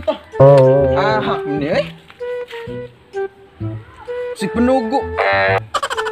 ta. Ah, ni eh. Si Panugo.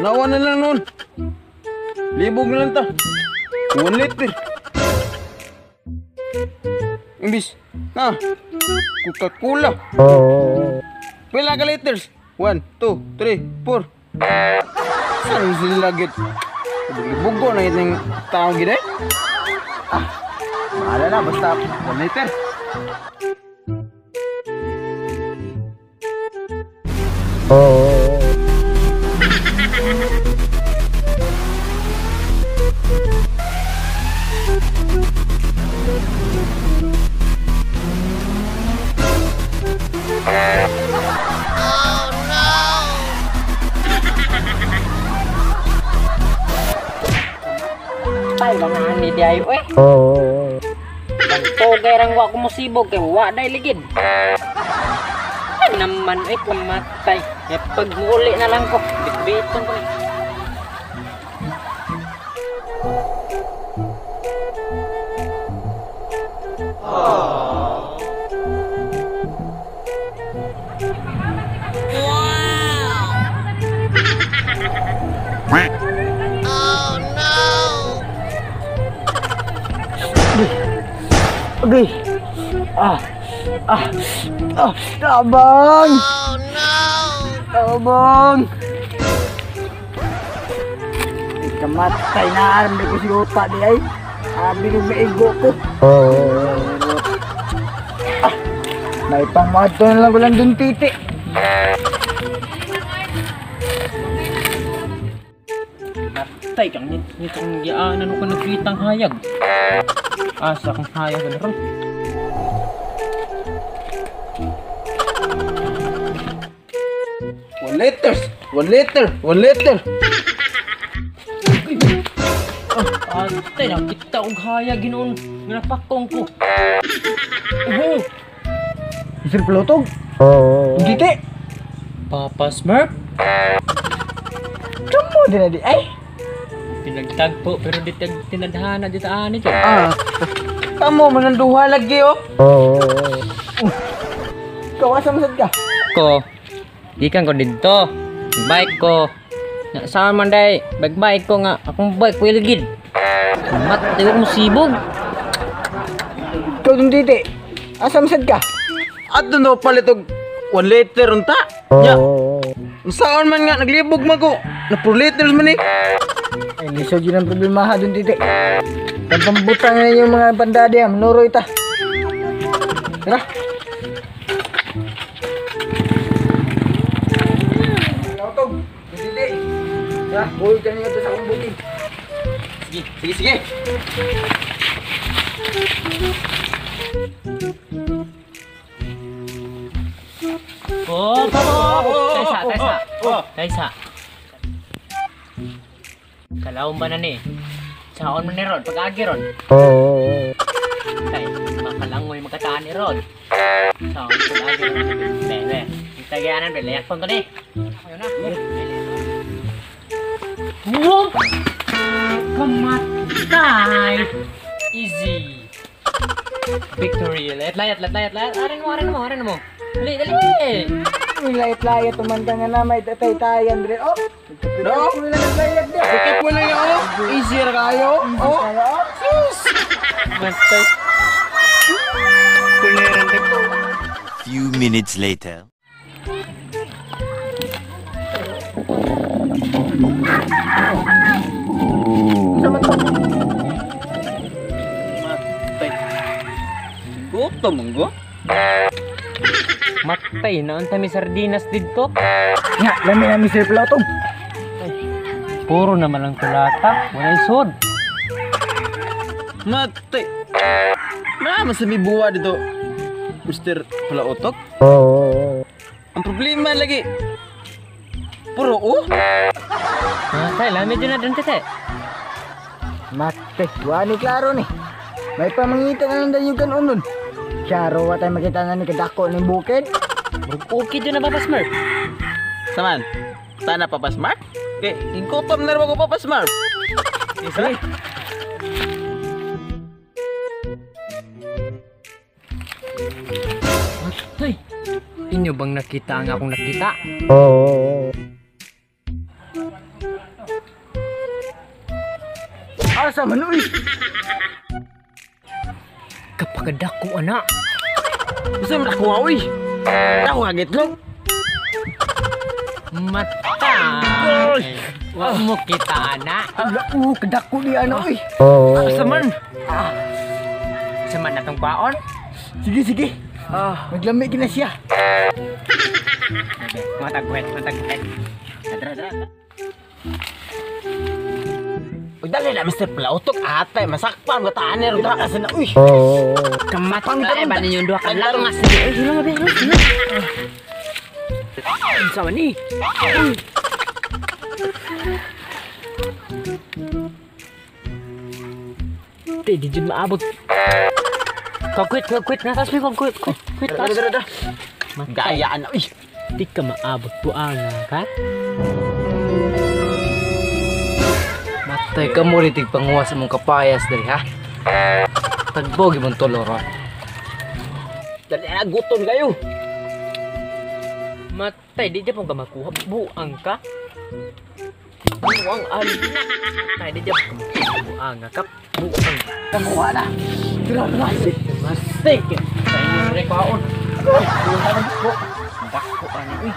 Nawa na lang noon. Libog na lang ta. 1 liter. Imbis. Na. Coca-Cola. Pila ka liters? 1, 2, 3, 4. Saan sila lagit? Libugo na itong tao gid eh. Ah, bahala na basta 1 liter. Tay mga ani di ay oy. Togay rang wa ko musibog kay wa day ligid. Ay naman oy kumatay. Eh pag muuli na lang ko, bitbiton ko. Agay. Ah. Ah. Ah, tabang. Oh no. Tabang. Kamatay na arm ko si uta di ay. Abi ko maigo ko. Ah. May pangmato na lang ko lang dun titi. Matay kang nitong gianan ko nagkitang hayag. Asa kang hayag na ron. One liter, 1 liter, 1 liter. Ate, nakita og hayag ginoon nga napakong ko. Uho. Sir Plotog? Titi. Papa Smurf? Kamo din na di ay. Pinagtagpo pero di tinadhana di taan ito. Ah. Kamo man ang duha lagi oh. Ikaw asa man sad ka? Ko. Gikan ko didto. Bike ko. Saan man day, bike ko nga akong bike wiligid. Matay ko musibog. Ikaw dun titi. Asa man sad ka? Adto no palit og 1 liter unta. Nya. Saan man nga naglibog man ko. Na 4 liters man eh. Ay, lisod yun ang problema ha dun titi. Pampambutang na yung mga bandade ha, manuroy ta. Tara. Lautog, dun titi. Tara, buhay ka niyo sa akong bukid. Sige, sige, sige. Oh, Taysa, taysa. Taysa. Kalawon ba na ni? Saon man ni Rod, pag-agi ron. Tay, makalangoy magkataan ni Rod. Saon pag-agi ron. Be, be. Tagayanan, be. Layak pang to ni. Ayun na. Whoop! Kamatay! Easy. Victory. Layat, layat, layat, layat. Arin mo, arin mo, arin mo. Dali, dali! Uy, layat-layat, tumanda nga na, may tatay-tayan, dre. Oh! No? Wala nang layat, dre. Bakit wala nga, oh? Easy ra kayo, oh? Sus! Matay. Kuleran dito. Few minutes later. Matay. Gutom man ko. Matay, naunta mi sardinas didto. Nga, lami na Mr. Plotog. Puro naman ang tulata, walay sod. Matay. Naman sa may buwa dito, Mr. Palautok. Ang problema lagi, puro oh. Matay, lami dyan na dun tete. Matay, wala ni klaro ni. May pamangitan na lang dayugan unon. Klaro, wa tayo makita na ni kadako ng bukid. Okay dyan na Papa Smurf. Saman, sana Papa Smurf? Okay, igutom na rin ako Papa Smurf. Sige. Inyo bang nakita ang akong nakita? Asa man uy? Kapakadako ana. Gusto mo nakuha uy. Ako kagitlog. Mata. Wa mo kita ana. Ala, kadako ni ana uy. Asa man? Sa man natong baon? Sige, sige. Maglami gina siya. Matagwet, matagwet. Tara, tara. Uy, dali na Mr. Plautok ate, masakpan ka taan ni ron. Asa na uy? Kamatay ba ninyo duha ka langas? Ay, sila nga ba? Unsa man ni? Di, di jud maabot. Kagwit, kagwit, natas mi kagwit, kagwit, Dara, dara, dara. Gayaan na uy. Di ka maabot buanga ka? Matay ka mo ritig panguwas mong kapayas diri ha. Tagbogi mong tulo ron. Dali na gutom kayo. Matay, di dyan pong ka makuha. Buang ka. Buang al. Matay, di dyan pong ka makuha. Buang ka. Buang. Kamuha na. Tira, tira. Matay ka. Sa inyo rin kwaon. Dako ani uy.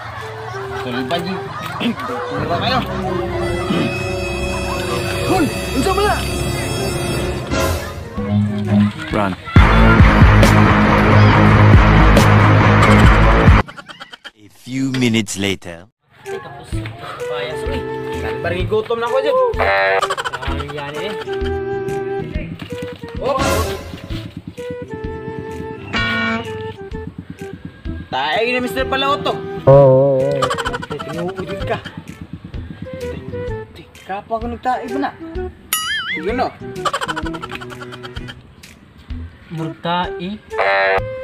Sulba ji. Tira kayo. Hoy, unsa man na? Run. A few minutes later. Kapayas, uy. Parang gutom na ako dyan. Ang yan eh. Oh. Tayo ni Mr. Palautok. Tinuod ka. Kapa ko nagtae ba na? Sige no. Murtai.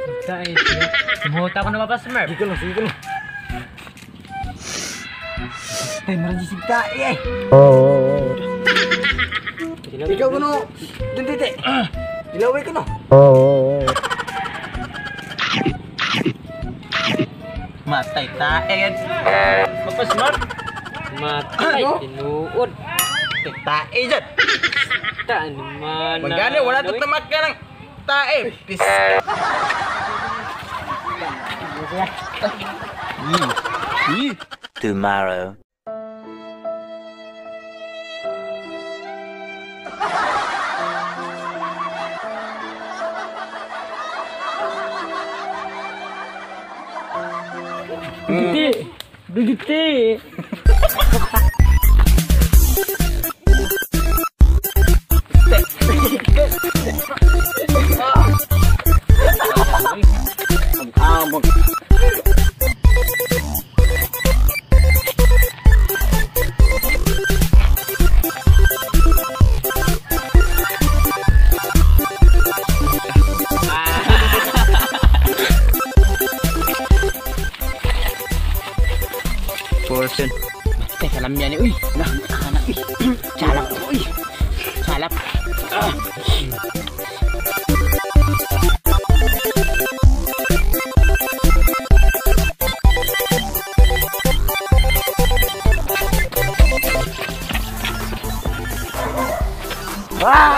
Murtai siya. Sumuta ko na ba, Smurf? Sige lang, sige lang. Ay, marang sisig tae eh. Ikaw kuno, dun titi. Ilaway ko no. Matay tae. Papa Smurf. Matay, Ano? tinuod. Tae dyan. Taan man. Magani, wala to tamak ka ng tae. Pis. Tomorrow. Dugiti. Dugiti. Amog. Portion. Teka lang yan eh. Uy, nah, anak. Uy, calap. Uy, calap. Ah. Ah!